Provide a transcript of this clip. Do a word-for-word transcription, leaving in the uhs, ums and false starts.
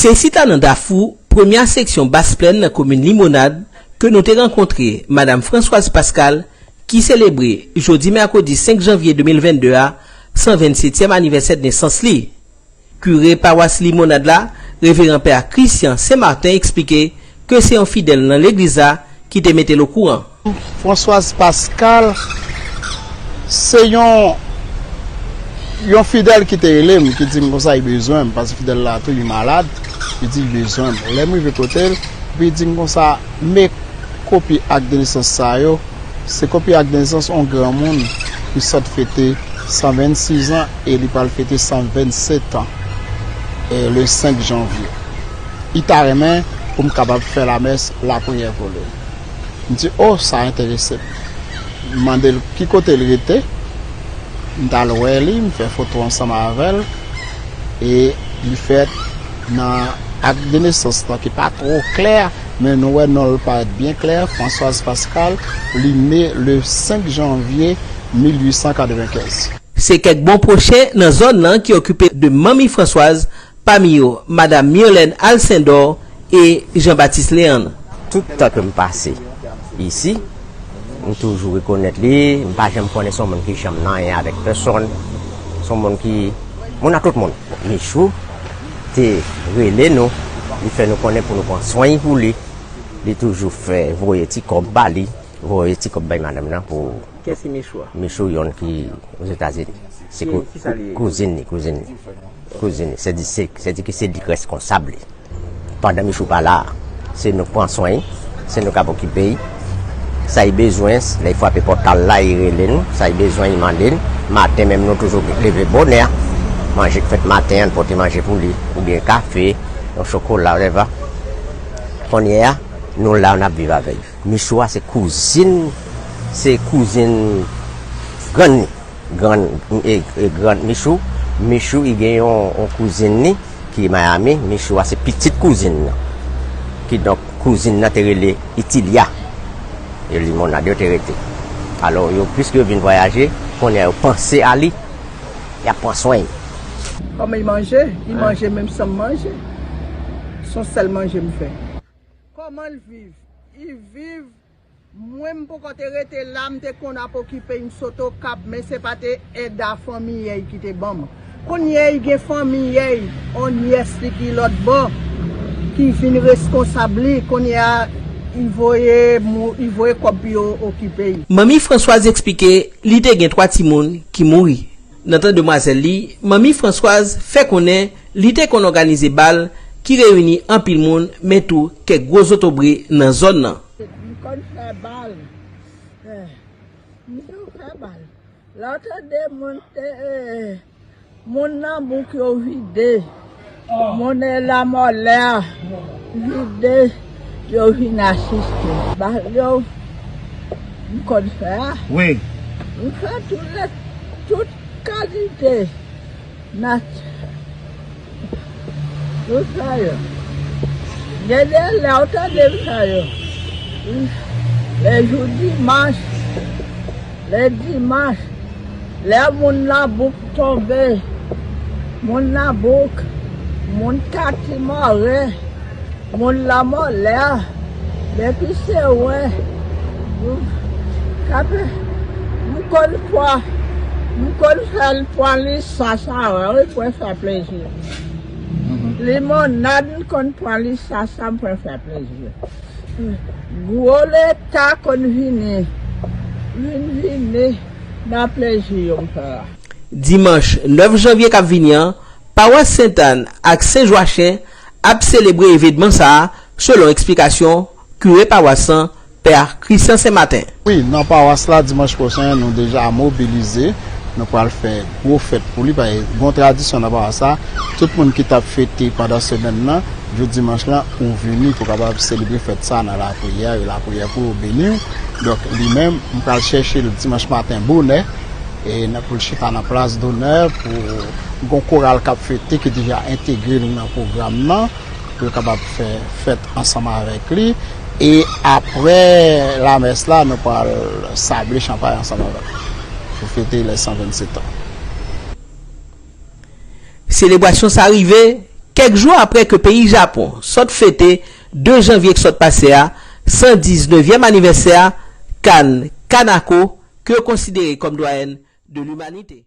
E chita nan Dafou, premyè seksyon Bas Plèn nan komin Limonad, ke nou te rankontre Madam Françoise Pascal, ki selebre jodi mèkredi senk janvye de mil vennde a, san vennsetyèm anivèsè de nesans li. Kire pawas Limonad la, Reveran Pè Christian Saint Martin, eksplike ke se yon fidèl nan legliz la ki te mete l okouran. Françoise Pascal, se yon, yon fidèl ki te rele m, ki di m konsa li bezwen m, paske fidèl la tou li malad, li di li bezwen m. Lè m rive kote l, epi li di m konsa, men kopi ak de nesans sa yo, se kopi ak de nesans yon granmoun ki sot fete san vennsis an e li pral fete san vennsèt an, e le senk janvye. Li ta renmen pou m kapab fè lamès lapriyè pou li. M di, "O, sa enterese m." M mande l ki kote l rete. M t al wè li, m fè foto ansanm avè l. E li fèt nan ak de nesans lan ki pa twò klè, men nou wè non l parèt byen klè, Françoise Pascal, li ne le senk janvye mil uit san katrevenkenz. Se kèk bon pwochen nan zòn nan ki okipe de manmi Françoise, pami yo Madam Myrlène Alcindor e Jean Baptiste Léandre. Tout tan ke m pase isi, m toujou rekonèt li, m pa janm konnen se yon moun ki janm nan anyen avèk pèsonn, se yon moun ki, moun nan tout moun. Michou te rele nou, li fè nou konnen pou nou pran swen pou li, li toujou fè voye ti kòb ba li, voye ti kòb bay madanm nan pou Kiyès ki Michou a? Michou yonn ki Ozetazini. Se Ki- kou- kisa li ye? Kouzin li, kouzin li. Kouzin li. Se di, se, se di ki se li k reskonsab li. Pandan Michou pa la, se nou k pran swen li, se nou k ap okipe li. Sa li bezwen, lè li frape pòt kay la, li rele nou. Sa li bezwen, li mande n. Maten menm, nou toujou leve bonè. Manje k fèt maten an, n pote manje pou li. Oubyen kafe, yon chokola, whatever. Kounye a, nou la, n ap viv avè l. Michou a se kouzin, se kouzin grann li. Grann, e, e, grann Michou, Michou, li gen yon, yon kouzin li ki Miami. Michou a se pitit kouzin nan. Kidonk, kouzin nan te rele Itilia. E Limonad yo te rete. Alò, yo, piske yo vin vwayaje, kounye a yo panse a li, y ap pran swen li. Kòman li manje? Li manje menm jan m manje. Se yon sèl manje m fè. Kòman l viv? Li viv, mwen m poko te rete la, m te konn ap okipe, m sot Okap, men se pa te èd a fanmiyèy ki te ban m. Kounye a, li gen fanmiyèy, on nyès li ki lòt bò, ki vin reskonsab li. Kounye a, li voye mou-, li voye kòb pou yo okipe l. Manmi Françoise eksplike li te gen twa timoun ki mouri. Nan tan demwazèl li, manmi Françoise fè konnen li te konn òganize bal ki reyini anpil moun, men tou kèk gwo zotobre nan zòn nan. M konn fè bal. Eh, m konn fè bal. Lè w tande moun te, eh, moun nan bouk yo vide. Moun e lamòlè a vide, yo vin asiste. Bal yo, m konn fè a. Wi. M fè tout lè, tout kalite. Nat-, tout sa yo. Gen de lè w tande m fè yo. Lè jou dimanch, lè dimanch, lè moun nan bouk tonbe, moun nan bouk, moun kati mòre, moun lamòlè a, depi se wè, m, kape, m konn pran, m konn fè l pran lisans avè l, wi, pou l fè plezi. Limonad, m konn pran lisans sa, m pran fè plezi. Gwo leta konn vini, vin vini nan plezi yo m fè a. Dimanch nèf janvye k ap vini an, pawas Sentàn ak Sen Jwachen ap selebre evènman sa a, selon eksplikasyon kire pawas lan, Pè Christian Sen Maten. Wi, nan pawas la, dimanch pwochen, nou deja mobilize. Nou pral fè gwo fèt pou li, paske gon tradisyon nan pawas la. Tout moun ki t ap fete pandan semèn nan, jou dimanch lan, ou vini pou kapab selebre fèt sa nan lapriyè, e lapriyè pou yo beni w. Donk, li menm, m pral chèche l dimanch maten bonè, e nan, pou l chita nan plas donè, pou gon koral k ap fete ki deja entegre l nan pwogram nan, pou yo kapab fè fèt ansanm avèk li. E apre lamès la, nou pral sable chanpay ansanm avè l pou fete lè san vennsèt an. Selebrasyon sa rive Kèk jou apre ke peyi Japon sot fete de janvye k sot pase a san diznèvyèm anivèsè a Kan Kanako, ke yo konsidere kòm dwayèn de limanite.